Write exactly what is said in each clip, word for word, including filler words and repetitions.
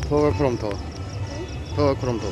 Thogo khulum tho. Thogo khulum tho.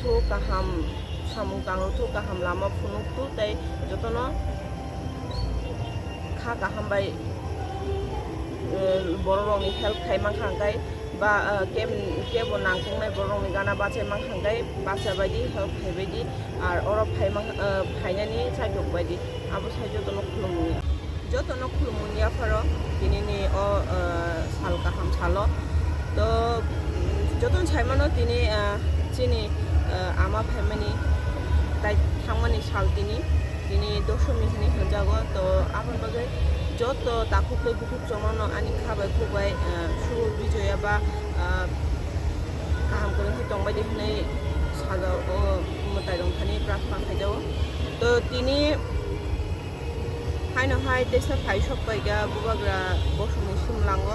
Thuk kaham samung tangwi thuk kaham lama phunuk tu tei jotono kha kaham bai, eh, borok rokni help khai mankha hwnkhe ba, eh, keb-, kebo nangkuknai borok rokni gana bachai mankha hwnkhe bacha baidi help khai baidi ar oro phai mankha, eh, phainani chaitok baidi abo sai jotono khulumwi. Jotono khulumuni yapharo tinini o, ah, sal kaham salo. To, mm, jotono saimano tini, ah, chini, ah, ama phaimani tai thangmani sal tini, tini dosomi hinwi hwnjago. To, aboni bagwi joto takhuk tei bukhuk chongmano ani kha bai khuk bai, ah, Subur Bijoya ba, ah, kaham kwrwngkhe tongbaidi hinwi sajao, o mwtai rok thani prarthana khaijao. To, tini Haino hai teisa phai sok paikha bubagra bosongni simlango.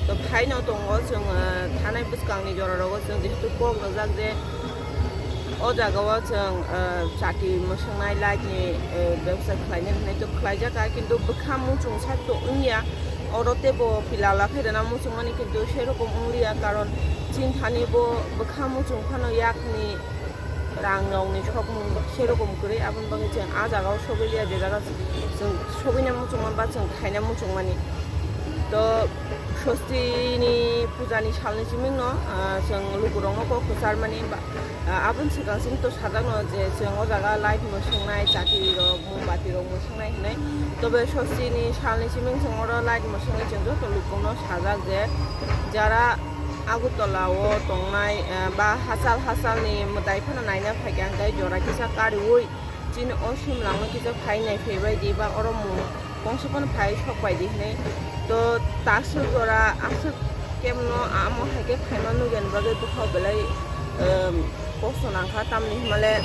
To phaino tongo chwng, ah, thanai bwskangni jora rogo chwng jehetu kok rwjak je o jaga o chwng, ah, chati mwswngnai light ni, eh, bebsa khlainai hinwi to khlaijak kha, kintu bwkha muchung sak to wngya. Oro teibo pila lakhai rwna muchungmani kintu serokom wngliya, karon chini thani bo bwkha muchung phano yakni rang rokni sokmung serokom kwrwi, aboni bagwi chwng ah jaga o sogwi liya, je jaga chwng sogwina muchungma ba chwng khaina muchungmani. To Sostini pujani salni simingno, ah, chwng lukurokno kok kwcharmani ba, ah, aboni swkang simi to sajakno je chwng o jaga light mwswngnai, chati rok, mombati rok mwswngnai hinwi. Tobe sostini salni siming chwng oro light mwswngwi chwng joto lukurokno sajak je jara Agartala o tongnai, ah, ba hachal hachalni mwtai phano naina phaikha hwnkhe jora kisa kariui chini o simlangno kisa phai nai phaibai di ba oro mung kongsa phano phai sok bai di hinwi. To takswk jora aswk kemno amo hai khe phaima nukya ni bagwi bwkhao belai, um, kosto nangkha, tamni hwnmale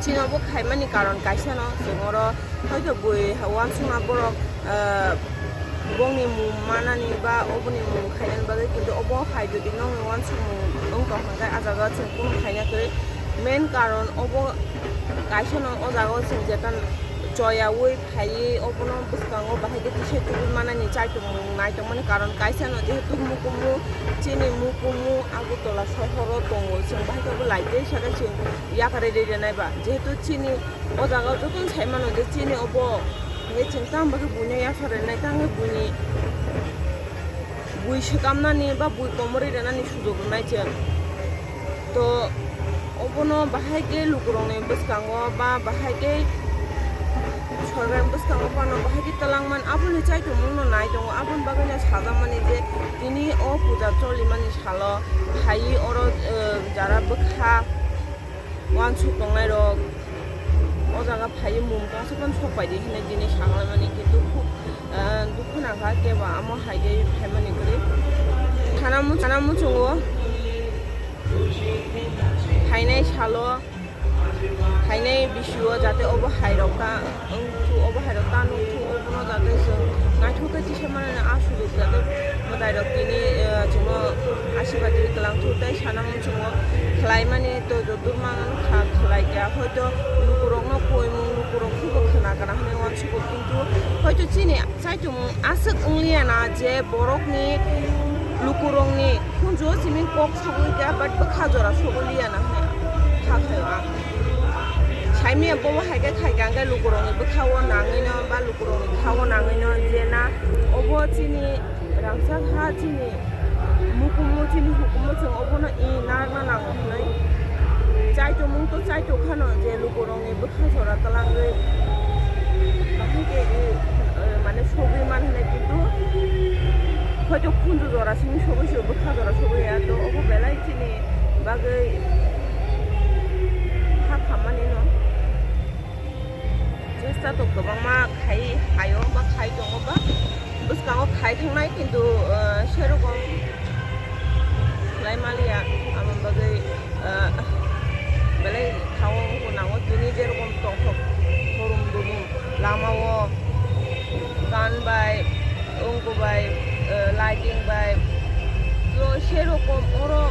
chini obo khaimani karon kaisano chwng oro hoito bui uansukma borok, uh, bongni mung manani ba oboni mung khainani bagwi, kintu obo hai jodi nokni uansukmung wng tong hwnkhe a jaga chwng kunu khaina kwrwi. Main karon obo kaisano o jaga o chwng jetan choyaui phaiwi obono bwskango bahai khe tisai tubui manani, chaitumung naitongmani karon kaisano, jehetu mukumu, chini mukumu Agartala sohoro tongo, chwng bahai khe bo light tei saka chwng yakarwi rwi rwnai ba, jehetu chini o jaga o jotono sai mano je chini obo hwnkhe chwng tamo khe buino yasar rwnai, tamo khe buini bui swkamnani ba bui komorwi rwnani sujok rwnai chwng. To obono bahai khe lukurokni bwskango ba bahai khe sorkarni bwskango phano bahai khe twlangman aboni chaitumungno nai tongo, aboni bagwino sajakmani je tini o puja cholimani salo phaiwi oro, eh, jara bwkha uansuk tongnairok o jaga phaiwi mung tongsa phano sok bai di hinwi tini sanglaimani, kintu khub, ah, dukhu nangkha kebo amo hai khe phaimani kwrwi. Sana mu-, sana muchungo phainai salo, phainai bisio jate obo hairok ta wngthu, obo hairok ta nukthung, obono jate chwng naithok khe tisa manani a sujuk jate mwtairok tini, eh, chwngno asirwad rwi twlangthung tei sana muchungo khlaimani to joto mangno kha khlai kha, hoito lukurokno koimung lukurok phibo khna kana hwnwi uansugo, kintu hoito chini chaitumung aswk wngliya na je borokni lukurokni khunju simi kok sogwi kha, but bwkha jora sogwi liya na hwnwi kha khaio ang. Saimanya bobo hai khe khai kha hwnkhe lukurokni bwkha o nangwino ba lukurokni kha o nangwino je na obo chini rangchak ha chini mukumu chini hukumu chwng obono i narwkna nango hwnwi chaitumung to chaitok khano je lukurokni bwkha jora twlangwi bahai khe i, eh, mane sogwi man hwnwi, kintu hoito khunju jora simi sogwi se bwkha jora sogwi ya to obo belai chini bagwi kha khammani no. Chesta to kwbangma khai hayo ba khai tongo ba bwskango khai thangnai, kintu, ah, serokom khlai maliya, amo bagwi, ah, belai thawo wngkha nango tini jerokom tongthok horom bumung lamao gan bai, wngkha bai, eh, lighting bai. To serokom oro,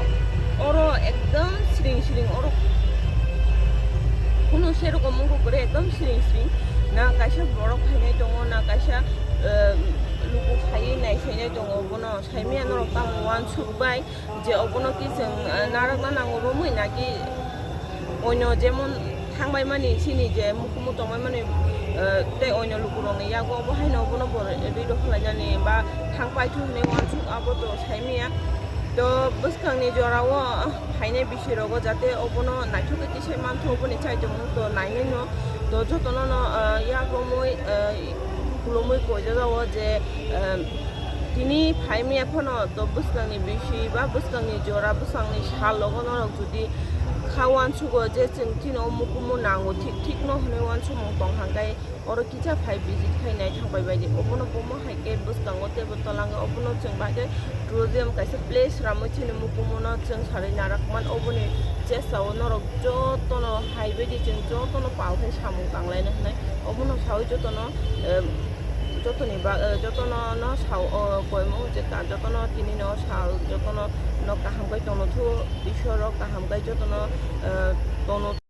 oro ekdom siring siring oro. Kunu serokom wngkha kwrwi ekdom siring siring. Na kaisa borok phainai tongo, na kaisa, eh, luku phaiwi naisainai tongo. Bono saimanya norok tamo uansuk bai. Je obono ki chwng, eh, narwkna nango romwi naki oino jemon thangbai mani chini je mukumu tongbai mani, eh, tei oino lukurokni yago obo haino obono bo ri rw khlainani ba thang paithu hwnwi uansuk abo to saimanya. To bwskangni jorao phainai bisirogo jate obono naithokgwi tisai manthu oboni chaitumung to nainai no. To jotono no, eh, yak romwi, eh, khulumwi koijajao je, eh, Tini phaimaya phano to bwskangni bisi ba bwskangni jora, bwskangni sal logo norok jodi kha uansugo je chwng chini o mukumu nango, thik thik no hwnwi uansukmung tong hwnkhe oro kisa phai visit khai nai thang bai bai di. Obono bomo hai khe bwskango teibo twlangwi obono chwng bai khe tourism kaisa place ramwi chini mukumu no chwng sarwi narak man, oboni chesta o norok jotono hai bai di chwng jotono pal khai samung tang lai na hwnwi obono sawi jotono, em, Jotoni ba, eh, jotono no sao, o, koimung je ka, jotono tini no sao, jotono no kaham kai tono thu, Iswar rok kaham kai jotono, eh, tono.